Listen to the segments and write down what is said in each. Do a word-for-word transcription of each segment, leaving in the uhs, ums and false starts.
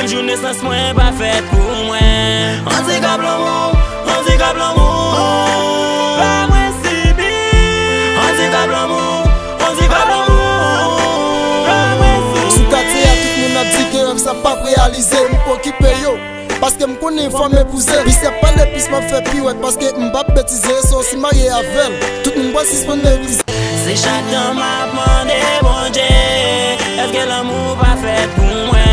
Jou nesans mwen pa fèt pou mwen. Andikap lanmou, andikap lanmou. Pa mwen sibi. Andikap lanmou, andikap lanmou. Pa mwen sibi. Sou katye a, tout moun ap di ke rèv sa p ap reyalize. M p okipe yo, paske m konnen fò m epouze. Pis y ap pale, pis m ap fè piwèt, paske m p ap betize. So, si m marye avè l, tout moun pral sispann betize. Se chak tan m ap mande Bondye, èske lanmou pa fèt pou mwen?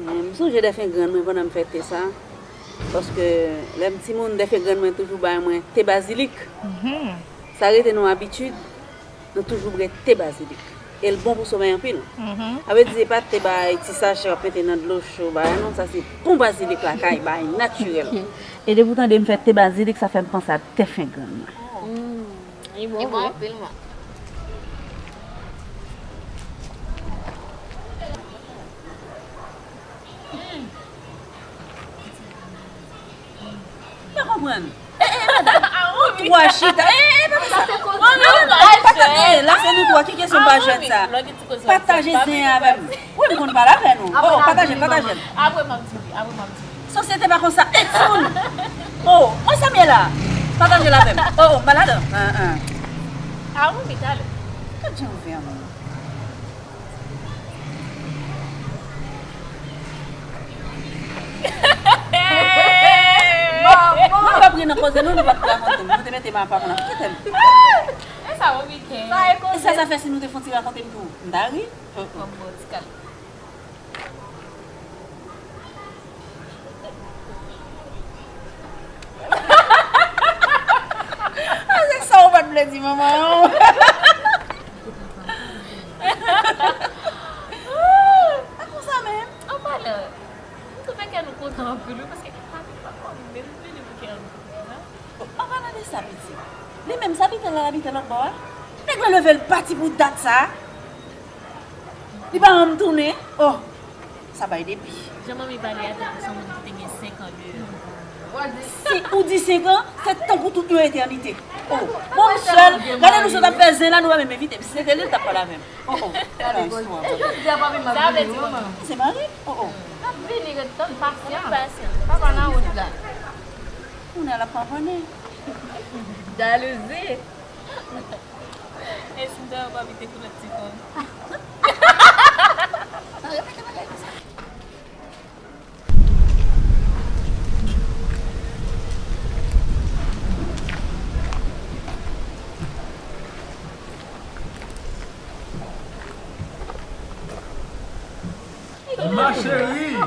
M sonje dèfengrann mwen pandan m fè te sa, paske lè m timoun, dèfengrann mwen toujou bay mwen te bazilik. Sa rete nou abitid. Nou toujou bwè te bazilik. E l bon pou somèy anpil. Sa vle di se pa te bay ti sachè w ap mete nan dlo cho bagay non, sa se bon bazilik lakay, bagay natirèl. E depi w tande m fè te bazilik, sa fè m panse a dèfengrann mwen. Li bon anpil, mwen. M pa konprann. E, e, madanm. Nou twa chita. E, e, pa fè sa. Non, non, non, non, pataje. La, se nou twa. Ki kesyon pa jwèt sa? Pataje zen avè m. Wi, m konn pale avè nou. Oh, pataje l, pataje l. Apre, m ap di wi. Apre, m ap di wi. Sosyete pa konsa. E, timoun. Oh, mwen sa m ye la. Pataje l avè m. Oh, oh, m pa ladan. An, an. A, wi, mi talè. Gad jan w fè a, man. Nou p ap ri nan koze nou, nou pa t rakonte m. Nou te mete m apa moun ap kite m. E sa, w pike. E sa, sa fè si nou te fè yon ti rakonte m tou, m ta ri. Kòm bon ti kal. A, se sa ou pa t vle di manman an. Pa konsa menm. An palan, m twouve kè nou kontan anpil wi, paske papi papa menm vini pou kè an nou kontan. An palan de sa, pitit, li menm sa biten la, l abite lòt bò a. Nèg la leve l pati pou dat sa. Li pa janm tounen. Oh, sa bay depi. Jan manmi pale a, tankou se yon moun ki te gen senk an deyò. Si ou di senk an, se tankou tout yon etènite. Oh, bon, m sèl, gade nou sot ap fè zen la, nou pa menm envite m. Si se te li, l t ap pale avè m. Oh, oh, gade yon istwa. Jodi a papi m ap vini, manman. Se mari? Oh, oh. L ap vini, ret tann, pasyan. Papa nan wout la. Kounye a l ap pavannen. Jalouzi. E si m ta yo pa bite koulèt ti fanm. Ma chérie!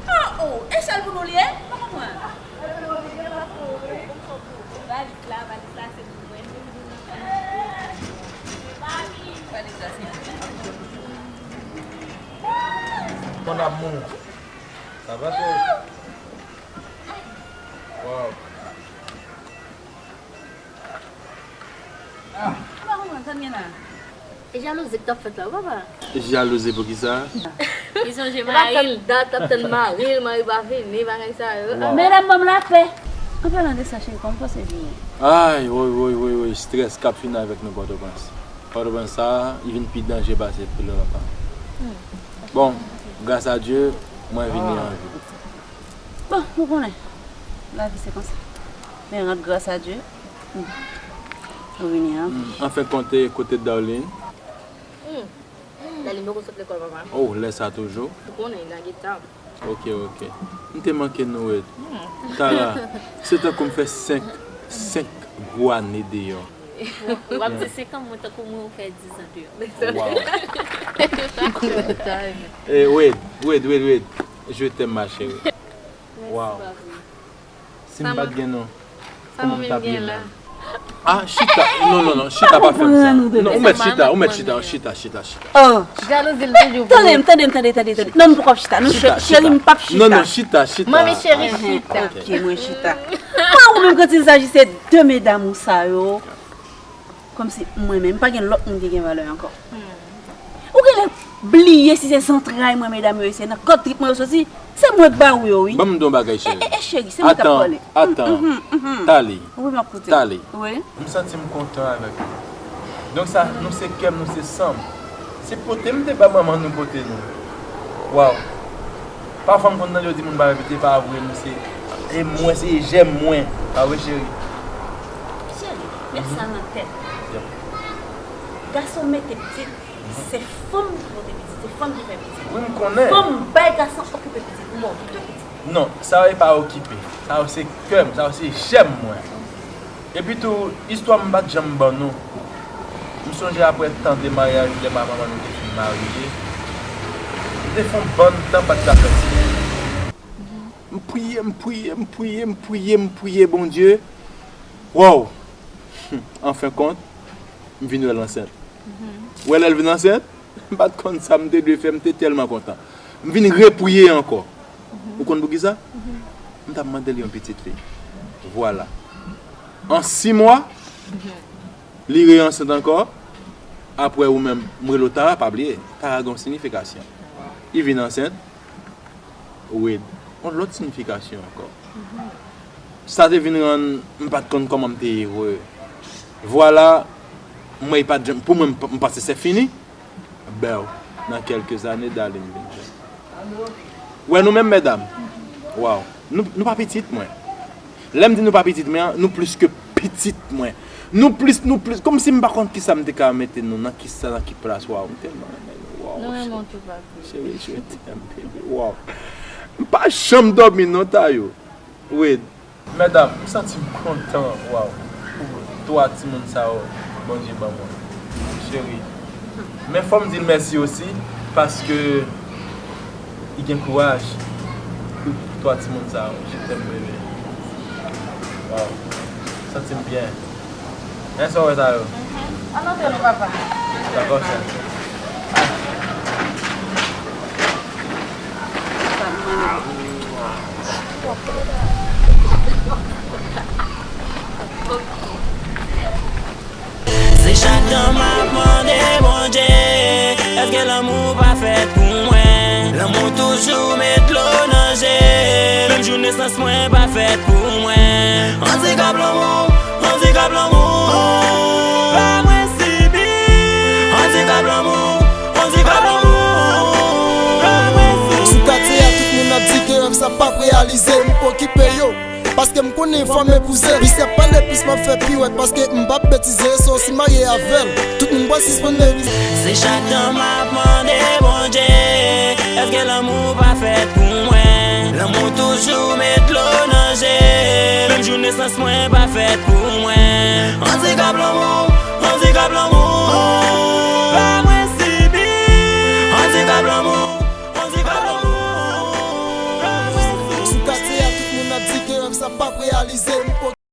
Ah, oh, e sèl pou nou li ye? M pa konprann. Valiz la, valiz la, se pou mwen. Valiz la, se pou mwen. Mon amour. Ça va, toi? Wow. M pa konprann sa n gen la. E jalouzi k t ap fèt la, wi, papa. Jalouzi pou kisa? Li sonje mari l. L ap tann dat, l ap tann mari l, mari pa vini, bagay sa yo. Wow. Medam, ban m lapè. An palan de sa, cheri, kòman w panse vini? Ay, woy, woy, woy, woy, strès k ap fini avèk nou Pòtoprens. Pòtoprens sa, li vin pi danje pase pi lontan. Bon, gras a Dye, mwen vini an vi. Bon, nou konnen, lavi se konsa. Men rant gras a Dye, nou vini an vi. Anfen konte, kote Darline? Darline poko sot lekòl, papa. Oh, lè sa toujou? Ou konnen, li lage tab. Ok, ok. M te manke nou, Wed. Tara, se tankou m fè senk, senk gwo ane deyò. W ap di senk an, mwen tankou mwen ou fè diz an deyò. Wow. Eh, Wed, Wed, Wed, Wed. Je t'aime, ma chérie. Wow. Si m pa t gen nou, kòman m t ap ye la? Ah, chita. Non, non, non, chita pa fè m sa. Non, ou mèt chita, ou mèt chita, chita, chita, chita. Oh. Jalouzi l toujou. Tande m, tande m, tande, tande, tande. Non, m poko ap chita. Non, cheri, m p ap chita. Non, non, chita, chita. Manmi cheri, chita. Ok, mwen chita. Mwen, ou menm, quand il s'agissait de medam ou sa yo. Kòmsi mwen menm, pa gen lòt moun ki gen valè ankò. Ou genlè bliye si se zantray mwen, medam yo, e se nan kòd trip mwen yo soti. Se mwen k ba ou yo, wi. Ban m di yon bagay, cheri. E, e, e, cheri, se mwen k ap pale. Atan, atan. Tale. Wi, m ap koute. Tale. Wi. M santi m kontan avèk nou. Donk sa, nou se kè m, nou se san m. Se pote m te ba manman nou pote nou. Waw. Pafwa m konn tande yo di moun pa repete, pa vre, nou se, e mwen, se jèm mwen. Pa vre, cheri? Cheri, met sa nan tèt. Yep. Gason mete pitit, se fanm ki pote pitit, se fanm ki fè pitit. Wi, m konnen. Fanm bay gason okipe pitit, m ba w tou pitit. Non, sa e pa okipe. Sa yo se kè m, sa yo se jèm mwen. Epi tou, istwa m pa t janm ban nou. M sonje apre tan de maryaj, lè papa manman nou te fin marye, m te fè yon bann tan pa t ka fè timoun. M priye, m priye, m priye, m priye, m priye Bondye. Waw! Anfen kont, m vin wè l ansent. Wè lè l vin ansent, m pa t konn sa m te dwe fè, m te tèlman kontan. M vin repriye ankò. Ou konn poukisa? M t ap mande l yon pitit fi. Vwala. An sis mwa, li re ansent ankò. Apre ou menm, m rele w Tara, pa bliye. Tara gen yon siyifikasyon. Li vin ansent. Wid. Yon lòt siyifikasyon ankò. Sa te vin rann m pa t konn kòman m te ere. Vwala, m wè li pa t janm, pou mwen, m p- m panse se fini. Bèw, nan kèlke zane, darling vin jwenn. Wè nou menm, medam. Waw. Nou, nou pa pitit mwen. Lè m di nou pa pitit mwen, nou plis ke pitit mwen. Nou plis, nou plis. Kòmsi m pa konn kisa m te ka mete nou, nan kisa, nan ki plas, waw. M tèlman renmen nou. Waw. Nou renmen w tou, papi. Cheri, je t'aime, baby. Waw. M pa janm dòmi non, Tayou. Wid. Medam, m santi m kontan, waw, pou twa timoun sa yo Bondye ban mwen. Cheri. Men fò m di l mèsi osi, paske li gen kouraj pou twa timoun sa yo. Je t'aime, bebe. Waw. M santi m byen. Lè sa w wè sa yo. Ann antre non, papa. Dakò, chè. Se chak tan m ap mande Bondye, èske lanmou pa fèt pou mwen? Lanmou toujou met dlo nan je, menm jou nesans mwen pa fèt pou mwen. Andikap lanmou, andikap lanmou, pa mwen sibi. Andikap lanmou, andikap lanmou, pa mwen sibi. Sou katye a, tout moun ap di ke rèv sa p ap reyalize. M p okipe yo, paske m konnen fò m epouze. Plis y ap pale, plis m ap fè piwèt, paske m p ap betize. Se osi marye avè l. Tout moun pral sispann merize. Se chak tan m ap mande Bondye, èske lanmou pa fèt pou mwen? Lanmou toujou met dlo nan je, menm jou nesans mwen pa fèt pou mwen. Andikap lanmou, andikap lanmou, pa mwen sibi. Andikap lanmou, andikap lanmou, pa mwen sibi. Sou katye a, tout moun ap di ke rèv sa p ap reyalize. M p